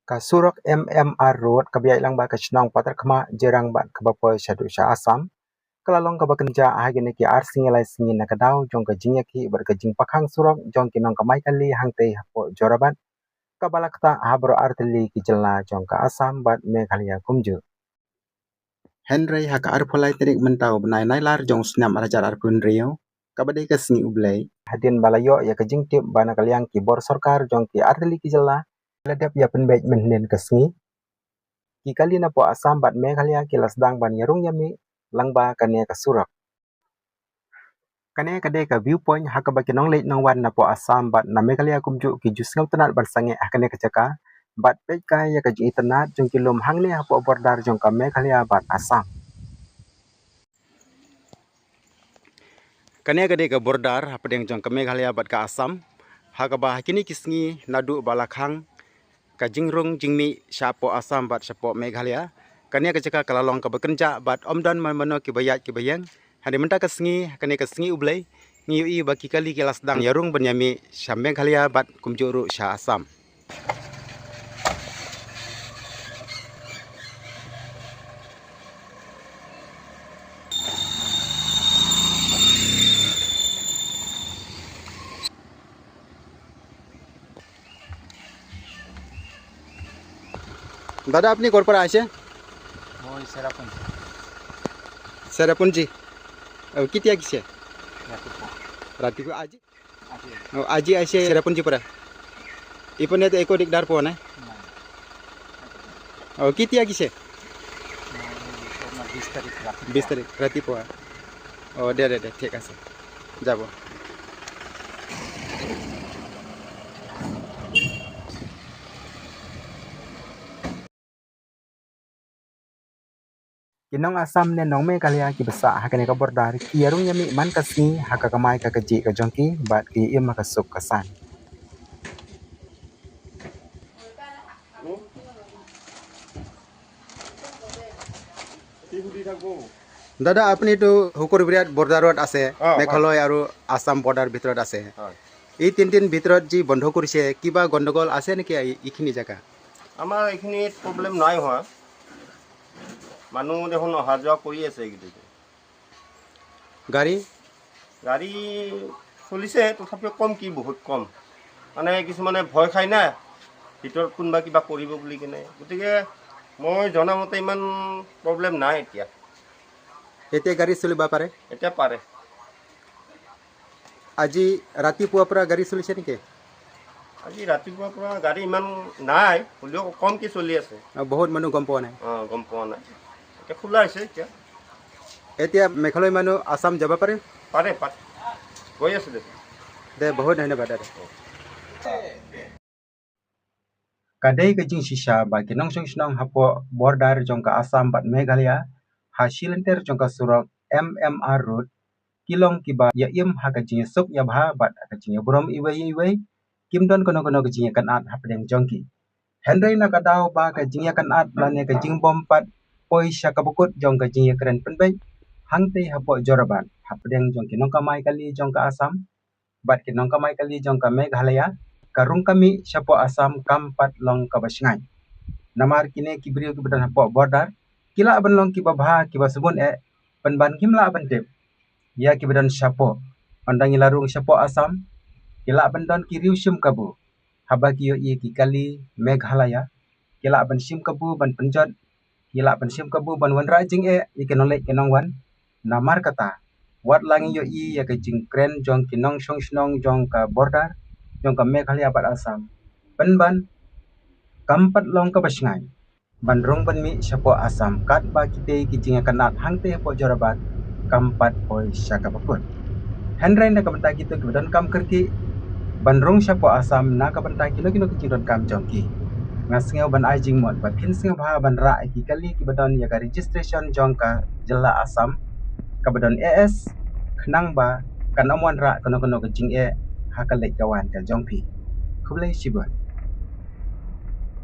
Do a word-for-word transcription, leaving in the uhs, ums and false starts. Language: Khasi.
Ka surok M M R Road kaba ïaid lang bad ka shnong Patharkhmah, Jirang bad kaba poi shaduh sha Assam, ka la long kaba kynjah ha kine ki ar sngi lai sngi na ka daw jong ka jingïakhih bad ka jingpakhang surok jong ki nongkamai kali hangtei hapoh Jorabat, kaba la ktah ha baroh artylli ki jylla jong ka Assam bad Meghalaya kumjuh. Hynrei ha ka arphew lai tarik mynta u bnai Nailar jong u snem ar hajar arphew hynriew, kaba dei ka sngi U Blei, hadien ba la ïoh ïa ka jingtip ba na ka liang ki bor sorkar jong ki artylli ki jylla la dep ïa pynbeit mynhynnin ka sngi, ki kali napoh Assam bad Meghalaya ki la sdang ban ïarung ïamih lyngba kane ka surok. Kane ka dei ka view point ha kaba ki nongleit nongwan napoh Assam bad na Meghalaya kumjuh ki ju sngewtynnat ban sangeh ha kane ka jaka bad peit kai ïa ka jingitynnat jong ki lum hangne hapoh border jong ka Meghalaya bad Assam. Kane ka dei ka border hapdeng jong ka Meghalaya bad ka Assam, ha kaba ha kine ki sngi naduh ba la khang ka jingrung jingmih shapoh Assam bad shapoh Meghalaya, kane ka jaka ka la long kaba kynjah bad ym don man mano kiba ïaid kiba ïeng. Hadien mynta ka sngi, kane ka sngi U Blei, ngi ïohi ba ki kali ki la sdang ïarung ban ïamih sha Meghalaya bad kumjuh ruh sha Assam. দাদা, আপনি ক'ৰ পৰা আহিছে? মই চেৰাপুঞ্জী। চেৰাপুঞ্জী। আৰু কেতিয়া আহিছে? ৰাতিপুৱা। ৰাতিপুৱা আজি? আজি। অ, আজি আহিছে চেৰাপুঞ্জীৰ পৰা। ইপিনেতো একো দিগদাৰ পোৱা নাই? নাই। অ, কেতিয়া আহিছে? মই আপোনাৰ বিশ তাৰিখ ৰাতিপুৱা। বিশ তাৰিখ ৰাতিপুৱা। অ, দে, দে, দে, ঠিক আছে। যাব। Ki nong Assam ne nong Meghalaya kiba sah ha kane ka border ki ïarung ïamih man ka sngi ha ka kamai ka kajih ka jong ki bad ki im ha ka suk ka san. দাদা, আপুনি তো হুকুৰবিৰিয়াত বৰ্ডাৰত আছে, অ, হয়। মেঘালয় আৰু আছাম বৰ্ডাৰ ভিতৰত আছে। হয়। এই তিনিদিন ভিতৰত যি বন্ধ কৰিছে, কিবা গণ্ডগোল আছে নেকি এই, এইখিনি জেগা? আমাৰ এইখিনিত প্ৰব্লেম নাই হোৱা। মানুহ দেখোন অহা যোৱা কৰি আছে এইকেইদিন। গাড়ী? গাড়ী চলিছে, তথাপিও কম কি, বহুত কম। মানে কিছুমানে ভয় খায় না, ভিতৰত কোনোবা কিবা কৰিব বুলি কিনে। গতিকে মই জনামতে ইমান প্ৰব্লেম নাই এতিয়া। এতিয়া গাড়ী চলিব পাৰে? এতিয়া পাৰে। আজি ৰাতিপুৱাৰ পৰা গাড়ী চলিছে নেকি? আজি ৰাতিপুৱাৰ পৰা গাড়ী ইমান নাই, হ'লেও কমকে চলি আছে। অ, বহুত মানুহ গম পোৱা নাই। অ, গম পোৱা নাই। এতিয়া খোলা হৈছে এতিয়া। এতিয়া মেঘালয় মানুহ আছাম যাব পাৰে? পাৰে, পাৰে। গৈ আছে দে। দে, বহুত ধন্যবাদ, দাদা। Ka dei ka jingshisha ba ki nongshong shnong hapoh border jong ka Assam bad Meghalaya, ha shilynter jong ka surok M M R Road, ki long kiba ïa im ha ka jingïasuk ïabha bad ha ka jingïaburom iwei ïa iwei, kim don kano kano ka jingïakynad hapdeng jong ki. Hynrei na ka daw ba ka jingïakynad lane ka jingbym pat poi sha kaba kut jong ka jingïakren pynbeit hangtei hapoh Jorabat hapdeng jong ki nongkamai kali jong ka Assam bad ki nongkamai kali jong ka Meghalaya, ka rung ka mih shapoh Assam kam pat long kaba shngaiñ. Namar kine ki briew kiba don hapoh border ki lah ban long kiba bha kiba sbun eh, pynban kim lah ban tip ïa kiba don shapoh. Ynda ngi la rung shapoh Assam, ki lah ban don ki riew shim kabu. Haba ki ïohi ki kali Meghalaya, ki lah ban shim kabu ban pynjot, ki lah ban shim kabu ban wanrah jingeh ïa ki nongleit ki nongwan. Namar kata, wat la ngi ïohi ïa ka jingkren jong ki nongshong shnong jong ka border jong ka Meghalaya bad Assam, pynban kam pat long kaba shngaiñ ban rung ban mih shapoh Assam katba kitei ki jingïakynad hangtei hapoh Jorabat kam pat poi sha kaba kut. Hynrei na ka bynta kito kiba donkam kyrkieh ban rung shapoh Assam na ka bynta kino kino ki jingdonkam jong ki, nga sngew ban ai jingmut ba phin sngewbha ban rah ïa ki kali kiba don ïa ka registration jong ka jylla Assam kaba don A S, khnang ba kan ym wanrah kano kano ka jingeh ha ka leit ka wan ka jong phi. Khublei shibun.